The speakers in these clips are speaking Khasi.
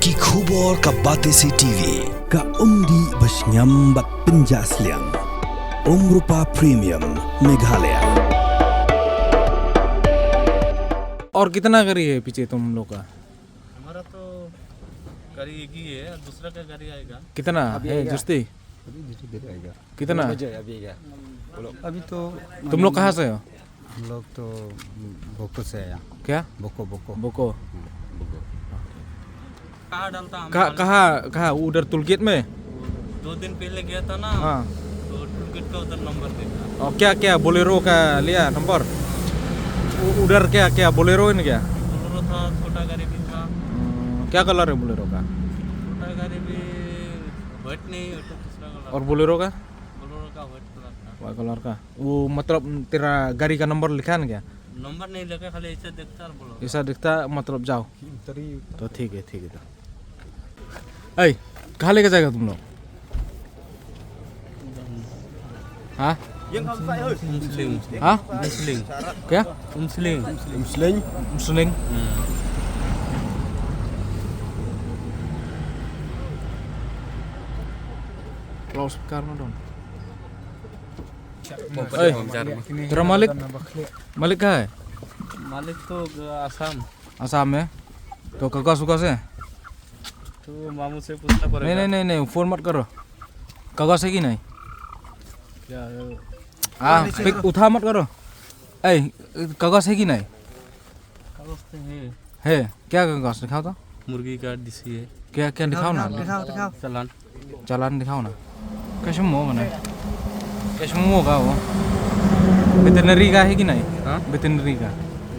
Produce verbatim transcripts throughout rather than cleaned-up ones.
Ki khubor ka Batesi T V. Ka umdih ba shngiam bad pynjah sliang. Umrupa Premium Meghalaya. और कितना गाड़ी है पीछे तुम लोग का? हमारा तो गाड़ी एक ही है, दूसरा का गाड़ी आएगा। कितना है जस्ती? कितना? अभी तो तुम लोग कहाँ से हो? हम लोग तो बोको से आया। क्या? Boko, Boko. बोको। हम्म, बोको। कहाँ डालता हम कहाँ, कहाँ, कहाँ? उधर टोल गेट में? दो दिन पहले गया था ना, हाँ। तो टोल गेट का उधर नंबर देखा। और क्या, क्या बोलेरो का लिया नंबर? उ-, उधर क्या, क्या बोलेरो है ना क्या? बोलेरो था, छोटा गाड़ी भी था। हम्म, क्या कलर है बोलेरो का? छोटा गाड़ी भी व्हाइट नहीं, वो तो दूसरा कलर। और बोलेरो का? बोलेरो का व्हाइट कलर था। व्हाइट कलर का। वो मतलब तेरा गाड़ी का नंबर लिखा है ना क्या? नंबर नहीं लिखा, खाली ऐसा दिखता है बोलेरो। ऐसा दिखता, मतलब जाओ। तो ठीक है, ठीक है तो। ए, कहाँ लेके जाएगा तुम लोग? हाँ? उमसलिंग। हाँ? उमसलिंग। क्या? उमसलिंग। उमसलिंग। उमसलिंग। हम्म। लाउडस्पीकर में डाउन। ए, तेरा मालिक, मालिक कहाँ है? मालिक तो आसाम। आसाम है? तो कागज उगज है? तो मामू से पूछना पड़ेगा। नहीं, नहीं, नहीं, नहीं, फोन मत करो। कागज है कि नहीं? क्या है? हाँ, पिक उठा मत करो। ए, कागज है कि नहीं? कागज तो है। है? क्या कागज? दिखाओ तो। मुर्गी का डीसी है। क्या, क्या दिखाओ ना? दिखाओ, दिखाओ। चालान। चालान दिखाओ ना। Ka shim mo mane? Ka shim mo ka wo? Veterinary का है कि नहीं? हाँ? Veterinary का?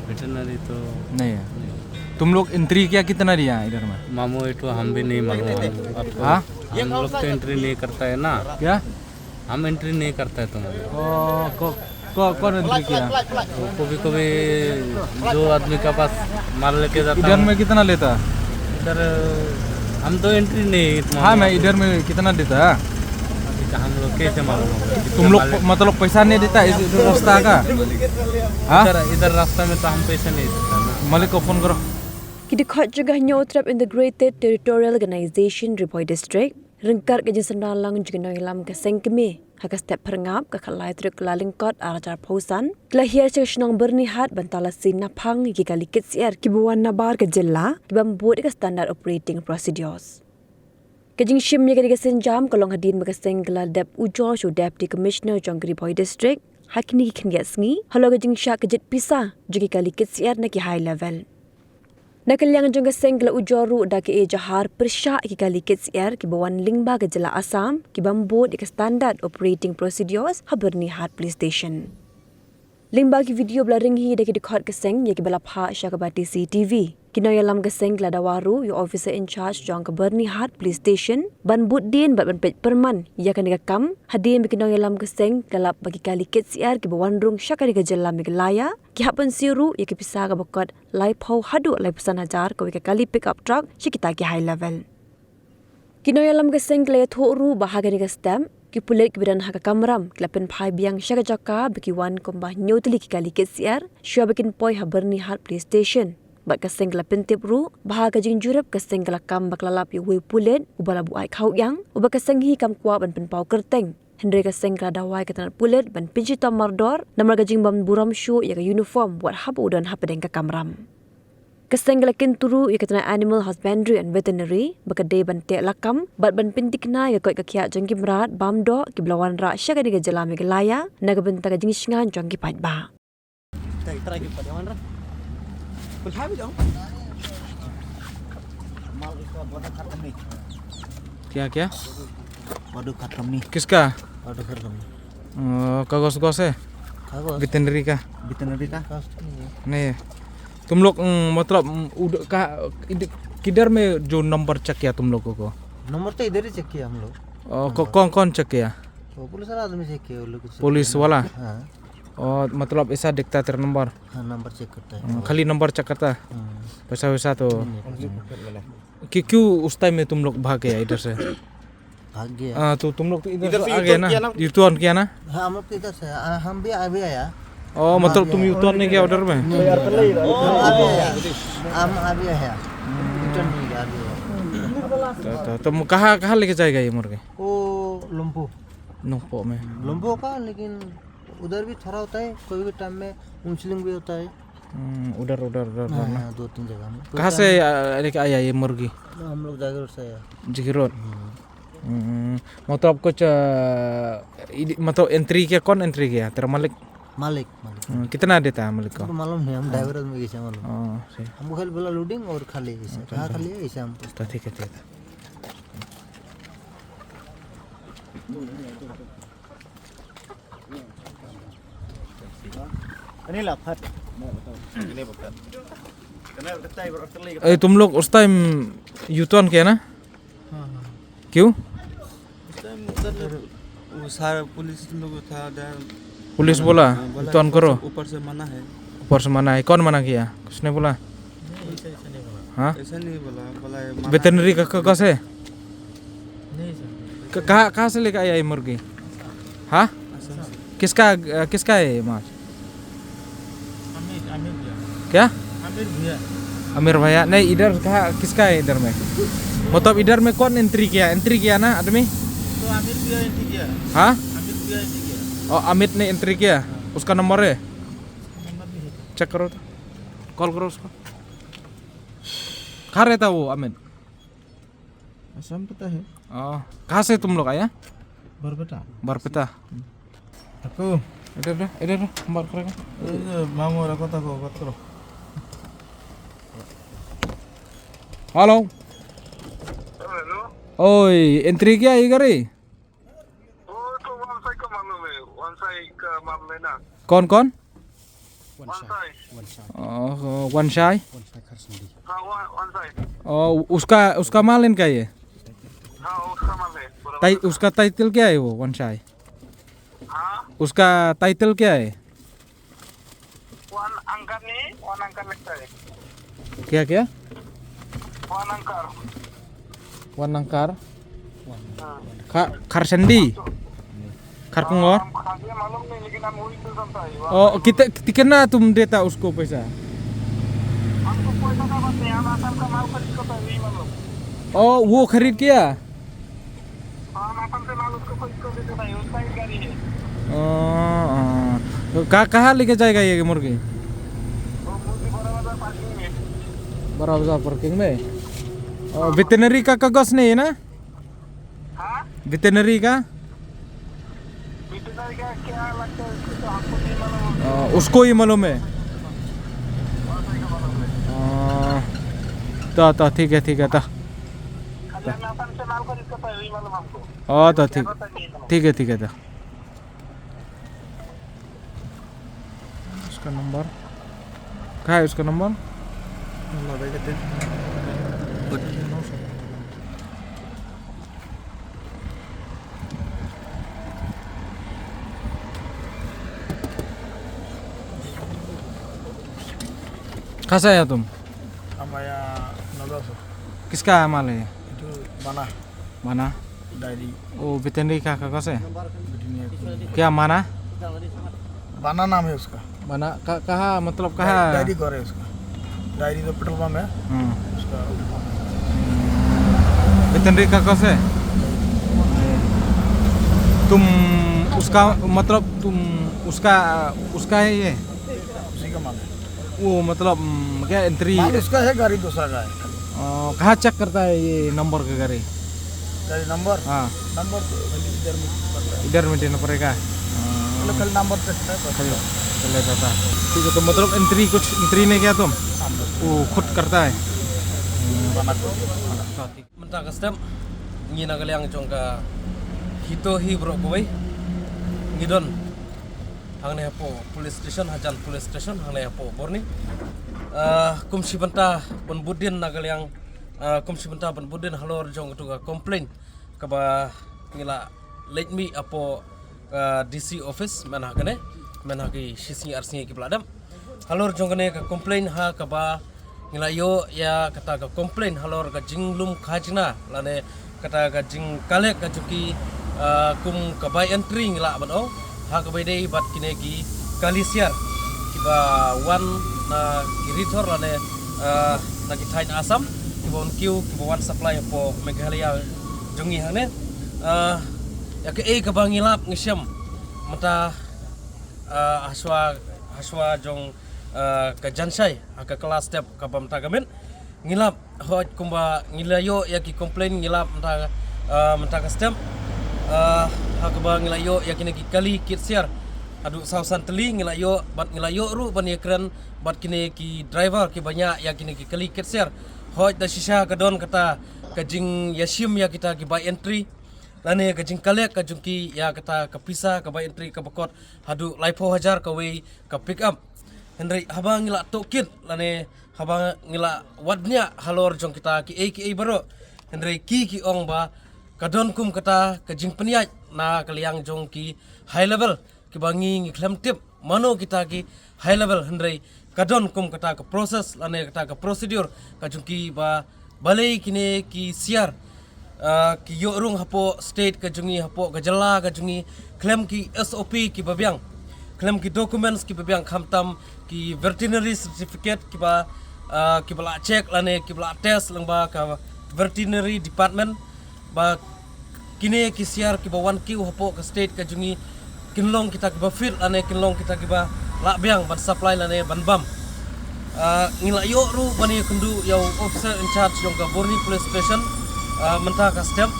वेटरनरी तो नहीं है। नहीं। तुम लोग एंट्री किया, कितना दिया इधर में? मामू, ये तो हम भी नहीं मालूम, हम आपको, हाँ? हम लोग तो एंट्री नहीं करता है ना। क्या? हम एंट्री नहीं करता है तुम्हारे। ओ, को, को, कौन एंट्री किया? तो कभी कभी जो आदमी का पास माल लेके जाता इधर हूँ। में कितना लेता? इधर हम तो एंट्री नहीं तुम्हारे हाँ, मैं वहाँ पे। इधर में कितना देता? अभी तो हम लोग कैसे मालूम होगा? तुम लोग मालिक प-, मतलब पैसा नहीं देता इस, इस रास्ता का? हाँ? इधर, इधर रास्ता में तो हम पैसा नहीं देता ना। मालिक को फोन करो। Ki dkhot jong ka Hynñiewtrep Integrated Territorial Organization Ri Bhoi District ryngkat ka jingsynran lang jong ki nongïalam ka seng kmie ha ka step phyrngap ka khatlai tarik Kyllalyngkot arhajar arphew san, ki la hiar sha ka shnong Byrnihat ban talasi naphang ïa ki kali kit syiar kiba wan nabar ka jylla ki bym bud ïa ka Standard Operating Procedures. Ka jingshim ïa kane ka sienjam ka long hadien ba ka seng ka la dep ujor sha u Deputy Commissioner jong ka Ri Bhoi District ha kine ki khyndiat sngi halor ka jingshah ka jied pisa jong ki kali kit syiar na ki high level. Na ka liang jong ka seng ka la ujor ruh da ka Ejahar pyrshah ïa ki kali kit syiar kiba wan lyngba ka jylla Assam ki bym bud ïa ka Standard Operating Procedures ha Byrnihat Police Station. Lyngba ki video ba la ring hi da ki dkhot ka seng ïa kiba la phah sha ka Batesi T V, ki nongïalam ka seng ki la dawa ruh ïa u officer in charge jong ka Byrnihat Police Station ban bud dien bad ban peit pyrman ïa kane ka kam hadien ba ki nongïalam ka seng ki la lap ba ki kali kit syiar kiba wan rung sha kane ka jylla Meghalaya ki hap ban siew ruh ïa ki pisa kaba kot laiphew haduh laiphew san hajar kawei ka kali pickup truck sha kita ki high level. Ki nongïalam ka seng ki la ïathuh ruh ba ha kane ka step ki pulit kiba don ha ka kamram ki la pynphai biang sha ka jaka ba ki wan kumba hynñiew tylli ki kali kit syiar shuwa ba kin poi ha Byrnihat Police Station. Bad ka seng ka la pyntip ruh ba ha ka jingjurip ka seng ka la kam ba ka la lap ïa uwei u pulit uba la buaid khawïang uba ka seng hi kam kwah ban pynpaw kyrteng. Hynrei ka seng ka la dawa ïa ka tnat pulit ban pynshitom mardor namar ka jingbym burom shuh ïa ka uniform wat haba u don hapdeng ka kamram. Ka seng ka la kyntu ruh ïa ka tnat Animal Husbandry and Veterinary ba ka dei ban teh lakam bad ban pynthikna ïa ka koit ka khiah jong ki mrad bam doh kiba la wanrah sha kane ka jylla Meghalaya na ka bynta ka jingshngaiñ jong ki paidbah. क्या, क्या? ऑर्डर खत्म नहीं। किसका? ऑर्डर खत्म नहीं। अ, कागज, कागज है? कागज? वेटरनरी का? वेटरनरी का? कागज तो नहीं है। नहीं है। तुम लोग, उम, मतलब, उम, उड-, का, इध-, किधर में जो नंबर चेक किया तुम लोगों को? नंबर तो इधर ही चेक किया हम लोग। अ, को-, नंबर। कौन, कौन चेक किया? वो पुलिस वाला आदमी चेक किया, वो लोग कुछ पुलिस वाला? हाँ। और मतलब ऐसा दिखता तेरा नंबर? हाँ, नंबर चेक करता है। हम्म, खाली नंबर चेक करता है? हम्म। पैसा वैसा तो नहीं, नहीं, पैसा नहीं। कि क्यों उस टाइम में तुम लोग भाग गया इधर से? भाग गया। हाँ, तो तुम लोग तो इधर इधर से आ गए ना? U-turn किया ना? U-turn किया ना? हाँ, हम लोग तो इधर से, आ, हम भी, आ भी आया। ओ, हम मतलब भी तुम आया। U-turn नहीं किया उधर में? नहीं, नहीं, नहीं। हम आ भी आया। हम आ भी आया। U-turn नहीं किया, आ भी आया। तो, तो, तो मु-, कहाँ, कहाँ लेके जाएगा ये मुर्गे? वो लंपो। लंपो में। लंपो का, लेकिन उधर भी थोड़ा होता है, कोई भी टाइम में उमसलिंग भी होता है। हम्म, उधर, उधर, उधर, उधर हाँ, ना। हाँ, दो तीन जगह में। कोई कहाँ टाइम से, में आ, लेके आया ये मुर्गी? हम लोग जागीरोड से आया। जागीरोड? हम्म। हम्म, मतलब कुछ, आ, इद-, मतलब एंट्री किया, कौन एंट्री किया? तेरा मालिक? मालिक, मालिक। हम्म, कितना देता है मालिक को? हमको मालूम नहीं, हम हाँ। ड्राइवर में कैसे मालूम? हाँ, सही। हमको खाली बोला लोडिंग और खाली ऐसे। अच्छा, कहाँ अच्छा। खाली है, ऐसे हम पूछते तो ठीक है, ठीक है। ए, तुम लोग उस टाइम यू टर्न किया ना? हाँ, हाँ। क्यों? उस टाइम उधर वो सारा पुलिस लोग था, डर पुलिस बोला, बोला, बोला, "टर्न करो।" ऊपर से मना है। ऊपर से मना है। कौन मना किया? कुछ नहीं बोला? नहीं, ऐसा, ऐसा नहीं बोला। हाँ? ऐसा नहीं बोला, बोला है, मना वेटरनरी है। का, का से? नहीं, सर। क-, कहाँ, कहाँ से लेकर आया ये मुर्गी? हाँ? असम से। किसका, अ, किसका है ये माल? आमिर, आमिर भैया। क्या? आमिर भैया। आमिर भैया, नहीं, इधर कहाँ, किसका है इधर में? मतलब इधर में कौन एंट्री किया? एंट्री किया ना आदमी? तो आमिर भैया एंट्री किया। हाँ? आमिर भैया एंट्री किया। और अमित ने एंट्री किया? हाँ। उसका नंबर है? नंबर भी है। चेक करो तो, कॉल करो उसको। कहाँ रहता वो अमित? असम पता है। ओ, कहाँ से तुम लोग आया? बरपेटा। Barpeta. Aku. Ida, ida, ida, ida, बात करेगा। ए, मामू रखो, ताको बात करो। हेलो। हेलो। ओए, एंट्री किया ये गाड़ी? वो तो वन साइड का मामला में, वन साइड का मामला है ना। कौन, कौन? One side. Oh, one side? One side खरसंडी। हाँ, वन, वन साइड। ओ, उसका, उसका माल इनका ये? हाँ, उसका माल है, पूरा ताई-, उसका। उसका टाइटल क्या है वो, वन साइड? हाँ? उसका टाइटल क्या है? वन एंकर नहीं, वन एंकर लगता है। क्या, क्या? One anchor. Wan Nangkar? हाँ। Kha-, Kharsendi? Kharkongor? हाँ, हम, हमें मालूम नहीं, लेकिन हम वही से सुनता है, वहाँ। ओ, कित-, कितना तुम देता उसको पैसा? हमको पैसा का बात नहीं, हम आसाम का माल खरीद को तो यही मालूम। ओ, वो खरीद किया? हाँ, हम आसाम से माल उसको खरीद को देते भाई, उसका ही गाड़ी है। ओ, हाँ। तो कहाँ, कहाँ लेके जाएगा ये मुर्गी? वो मुर्गी बड़ा वाला पार्किंग में। बड़ा वाला पार्किंग में? ओ, वेटरनरी का कागज नहीं है ना? हाँ? वेटरनरी का? वेटरनरी का क्या लगता है, उसको तो हमको नहीं मालूम। अ, उसको ही मालूम है। अ, तो, तो, ठीक है, ठीक है, तो। खाली हम अपन से माल खरीद के तो यही मालूम हमको। ओ, तो ठीक। ज्यादा तो नहीं मालूम। ठीक है, ठीक है, तो। उसका नंबर? कहाँ है उसका नंबर? नंबर भेज देते हैं। कहाँ से आया तुम? हम आया नगांव से। किसका माल है? जो बना। बना? डायरी। वो वेटरनरी का कागज है? वेटरनरी का। क्या माना? बना नाम है उसका। बना, क-, कहाँ, मतलब, कहाँ? डायरी घर है उसका। डायरी तो पेट्रोल पंप है। हम्म। उसका। वेटरनरी का कागज है? तुम उसका, मतलब, तुम उसका, उसका है ये? उसी का माल है। वो मतलब, हम्म, क्या एंट्री? माल उसका है, गाड़ी दूसरा का है। अ, कहाँ चेक करता है ये नंबर का गाड़ी? गाड़ी नंबर? हाँ। नंबर तो इधर में पड़ता है। इधर में देना पड़ेगा? हाँ। मतलब खाली नंबर चेक करता है, बस। खाली, खाली रहता है। ठीक है, तो मतलब एंट्री, कुछ एंट्री नहीं किया तुम? हाँ, बस। वो खुद करता है? बना खुद। हाँ, ठीक। Mynta ka step, ngi na ka liang jong ka HITO hi baroh kawei. Ngi don hangne hapoh police station, hajan police station, hangne hapoh Borni. Ah, kum shi bynta ban bud dien na ka liang, ah, kum shi bynta ban bud dien halor jong katu ka complaint kaba ngi la leit mih hapoh, ah, D C office, mynta kane, mynta ki shi sngi ar sngi kiba la dep. Halor jong kane ka complaint ha kaba ngi la ïoh ïa kata ka complaint halor ka jinglum khajna lane kata ka jingkhalek ka jong ki, ah, kum ka bai entry ngi lah ban ong, ha kaba ïadei bad kine ki kali siar kiba wan na ki ri thor lane, ah, na ki thaiñ Assam, ki Wan kiew kiba wan supply hapoh Meghalaya jong ngi hangne. Ah, ïa kaei kaba ngi lap ngi shem mynta, ah, hashwa, hashwa jong, ah, ka janshai ha ka kylla step kaba mynta ka miet. Ngi lap hooid kumba ngi la ïoh ïa ki complain, ngi lap mynta, ah, mynta ka step, ah, ha kaba ngi la ïoh ïa kine ki kali kit siar haduh saw san tylli ngi la ïoh, bad ngi la ïoh ruh ban ïakren bad kine ki driver kiba ñiah ïa kine ki kali kit siar. Hooid, da shisha ka don kata ka jingïashim ïa kita ki bai entry lane ka jingcollect ka jong ki ïa kata ka pisa ka bai entry kaba kot haduh laiphew hajar kawei ka pick up. Hynrei haba ngi la tohkit lane haba ngi la wad ñiah halor jong kita kiei kiei baroh, hynrei ki ki ong ba ka don kum kata ka jingpynïaid na ka liang jong ki high level kiba ngi ngi khlem tip mano kita ki high level, hynrei ka don kum kata ka process lane kata ka procedure ka jong ki ba balei kine ki siar, ah, ki ïoh rung hapoh state ka jong ngi, hapoh ka jylla ka jong ngi khlem ki S O P kiba biang, khlem ki documents kiba biang, khamtam ki veterinary certificate kiba, ah, kiba la check lane kiba la test lyngba ka veterinary department, ba kine ki siar kiba wan kiew hapoh ka state ka jong ngi kin long kita kiba fit lane kin long kita kiba lah biang ban supply lane ban bam. Ah, ngi la ïoh ruh ban ïakynduh ïa u officer in charge jong ka Burnie Police Station, ah, mynta ka step.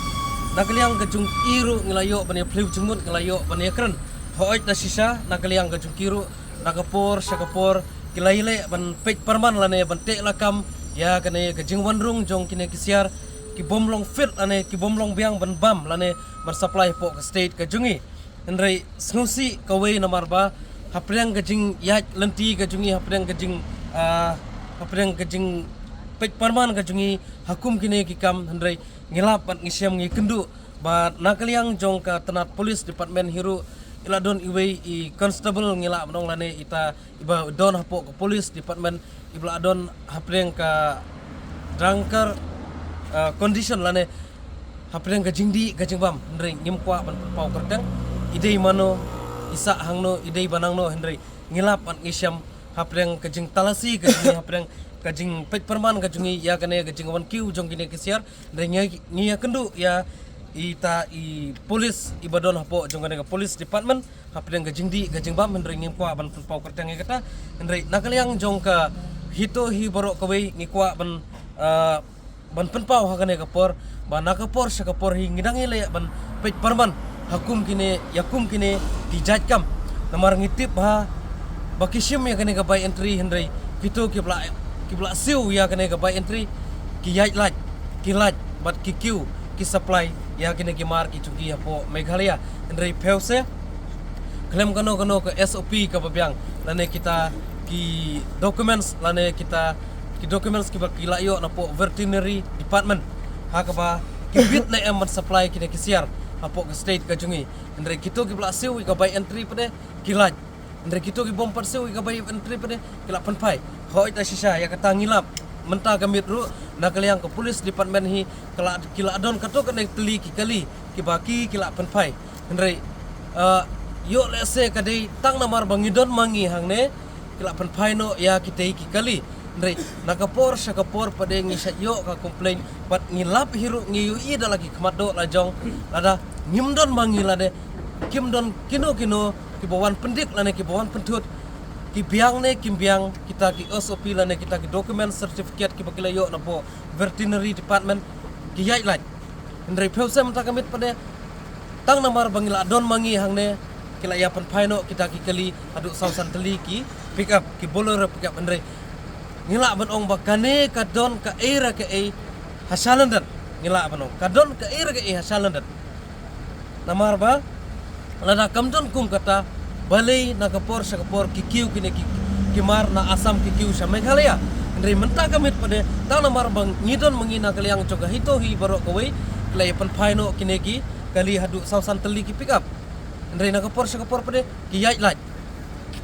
Na ka liang ka jong i ruh ngi la ïoh ban ïaphylliew jingmut, ngi la ïoh ban ïakren. Hooid, da shisha na ka liang ka jong ki ruh na ka por sha ka por ki la ïaleh ban peit pyrman lane ban teh lakam ïa kane ka jingwan rung jong kine ki siar kibym long fit lane kibym long biang ban bam lane ban supply hapoh ka state ka jong ngi. Hynrei sngewsih kawei namar ba hapdeng ka jingïaid lynti ka jong ngi, hapdeng ka jing, ah, hapdeng ka jingpeit pyrman ka jong ngi ha kum kine ki kam, hynrei ngi lap bad ngi shem ngi kynduh ba na ka liang jong ka tnat police department hi ruh i la don iwei i constable ngi lah ban ong lane ita iba don hapoh ka police department iba la don hapdeng ka drunkard, ah, condition lane hapdeng ka jingdih ka jingbam, hynrei ngim kwah ban pynpaw kyrteng i dei mano, i sah hangno, i dei ba nangno, hynrei ngi lap bad ngi shem hapdeng ka jingtalasi ka jong ngi, hapdeng ka jingpeit pyrman ka jong ngi ïa kane ka jingwan kiew jong kine ki siar. Hynrei ngi, ngi ïakynduh ïa ita i police iba don hapoh jong kane ka police department hapdeng ka jingdih ka jingbam, hynrei ngim kwah ban pynpaw kyrteng ïa kata. Hynrei na ka liang jong ka HITO hi baroh kawei ngi kwah ban, ah, ban pynpaw ha kane ka por ba na ka por sha ka por hi ngi dang ïaleh ban peit pyrman ha kum kine, ïa kum kine ki jait kam. Namar ngi tip ba, ba ki shim ïa kane ka bai entry, hynrei kito kiba la, kiba la siew ïa kane ka bai entry ki ïaid lait, ki lait bad ki kiew ki supply ïa kine ki mar ki jong ki hapoh Meghalaya. Hynrei phew se khlem kano kano ka S O P kaba biang lane kita ki documents lane kita ki documents kiba ki la ïoh napoh veterinary department ha kaba ki bit ne em ban supply kine ki siar hapoh ka state ka jong ngi. Hynrei kito kiba la siew ïa ka bai entry pat de ki lait, hynrei kito kibym pat siew ïa ka bai entry pat de ki la pynphai. Hooid, da shisha ïa kata ngi lap mynta ka miet ruh na ka liang ka police department hi ka la, ki la don katto katne tylli ki kali kiba ki, ki la pynphai. Hynrei, ah, ïoh lehse ka dei tang namar ba ngi don ma ngi hangne ki la pynphai noh ïa kitei ki kali. Hynrei na ka por sha ka por pat de ngi shait ïoh ka complain bad ngi lap hi ruh, ngi ïohi da la ki khmat doh la jong, lada ngim don ma ngi lane kim don kino kino kiba wan pyndik lane kiba wan pynthut, ki biang ne kim biang kita ki S O P lane kita ki document certificate kiba ki la ïoh napoh veterinary department, ki ïaid lait. Hynrei phew se mynta ka miet pat de tang namar ba ngi la don ma ngi hangne ki la ïa pynphai noh kita ki kali haduh saw san tylli ki pick up, ki Bolero pick up. Hynrei ngi lah ban ong ba kane ka don kaei re kaei ha shalyndet. Ngi lah ban ong ka don kaei re kaei ha shalyndet. Namar ba lada kam don kum kata, balei na ka por sha ka por ki kiew kine ki, ki mar na Assam ki kiew sha Meghalaya? Hynrei mynta ka miet pat de tang namar ba ngi don ma ngi na ka liang jong ka HITO hi baroh kawei ki la ïa pynphai noh kine ki kali haduh saw san tylli ki pick up. Hynrei na ka por sha ka por pat de ki ïaid lait.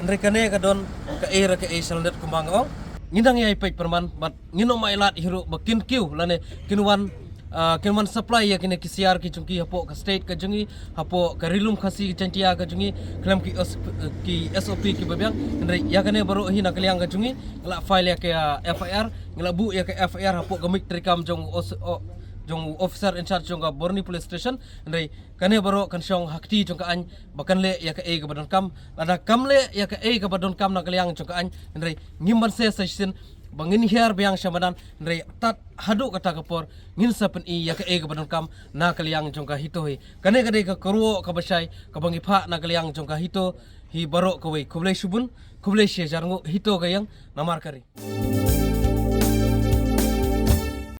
Hynrei kane ka don kaei re kaei shalyndet kumba nga ong. Ngi dang ïai peit pyrman bad ngin ym ailad hi ruh ba kin kiew lane kin wan ah, kin wan supply ïa kine ki C R ki jong ki hapoh ka state ka jong ngi, hapoh ka Ri-lum Khasi Jaiñtia ka jong ngi, khlem ki S-, ki S O P kiba biang. Hynrei ïa kane baroh hi na ka liang ka jong ngi, ngi la file ïa ka, ah, F I R, ngi la buh ïa ka F I R hapoh ka mik treikam jong u os-, o-, jong u officer in charge jong ka Borni Police Station. Hynrei kane baroh kan shong ha kti jong ka aiñ ba kan leh ïa kaei kaba donkam. Lada kam leh ïa kaei kaba donkam na ka liang jong ka aiñ, hynrei ngim banse sa shisien ba ngin hiar biang sha madan, hynrei tad haduh kata ka por ngin sa pyni ïa kaei kaba donkam na ka liang jong ka HITO hi. Kane ka dei ka kyrwoh kaba shai kaba ngi phah na ka liang jong ka HITO hi baroh kawei. Khublei shibun, khublei shihajar nguh. HITO ka ïeng, namar ka ri.